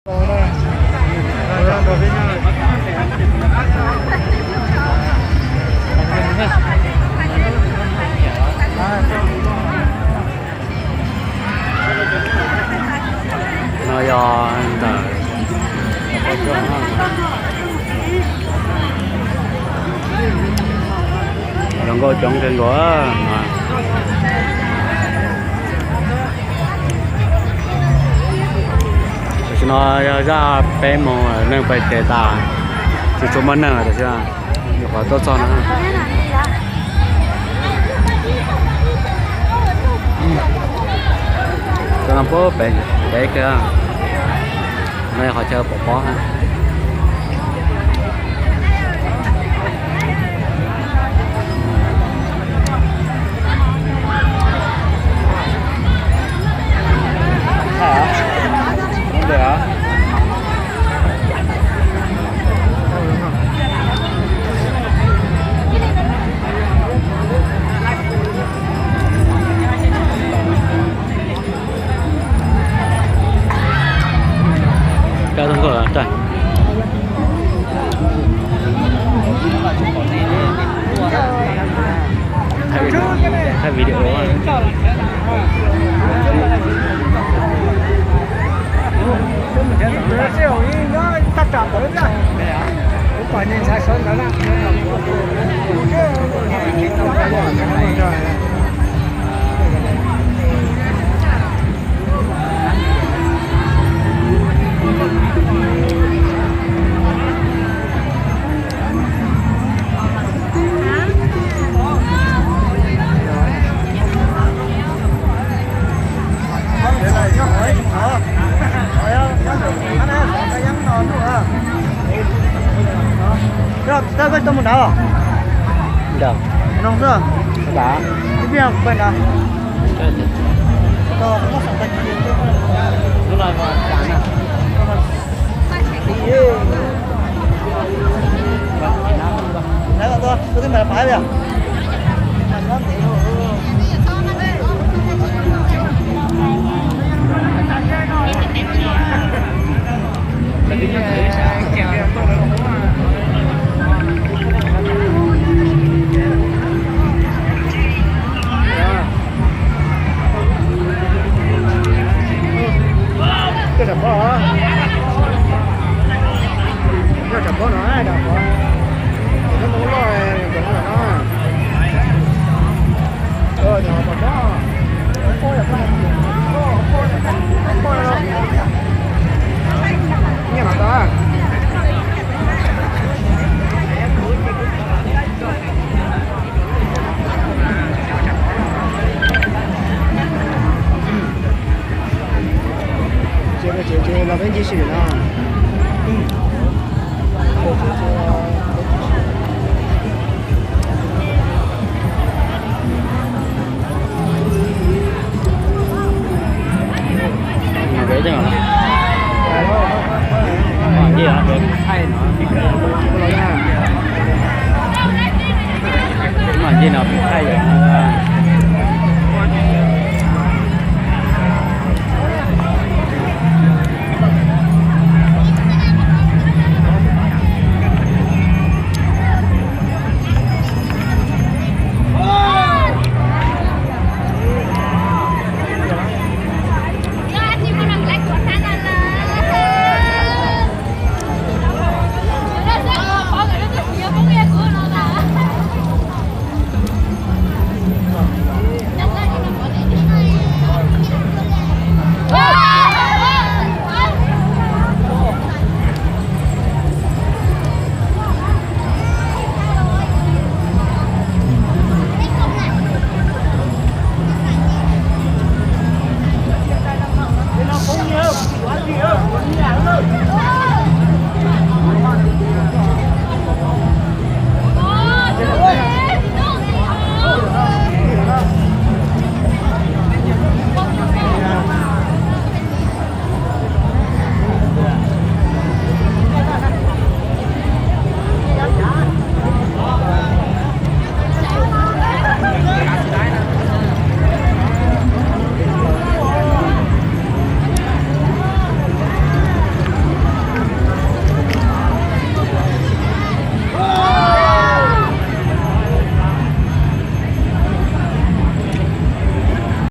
No yog ntawm hluas nkauj coob kawg nkaus. Tam sim no yog zaj peb moos neeg pais kev tas, tsis tshua muaj neeg lawm tam sim no. Nyuam qhuav tuaj txog no. Cov no puag pem peb kawg. No yog qhov chaw pov pob. Thaij video. Tsis tau koj tau mus nrad los? Nrad. Noo xwb. Ib pliag kuv pais nrad. Coj tsam pob, coj tsam pob no, tsam pob, cov no loj, cov no loj no. Nyiaj no tau. Ces los peb ncig sim no. Peb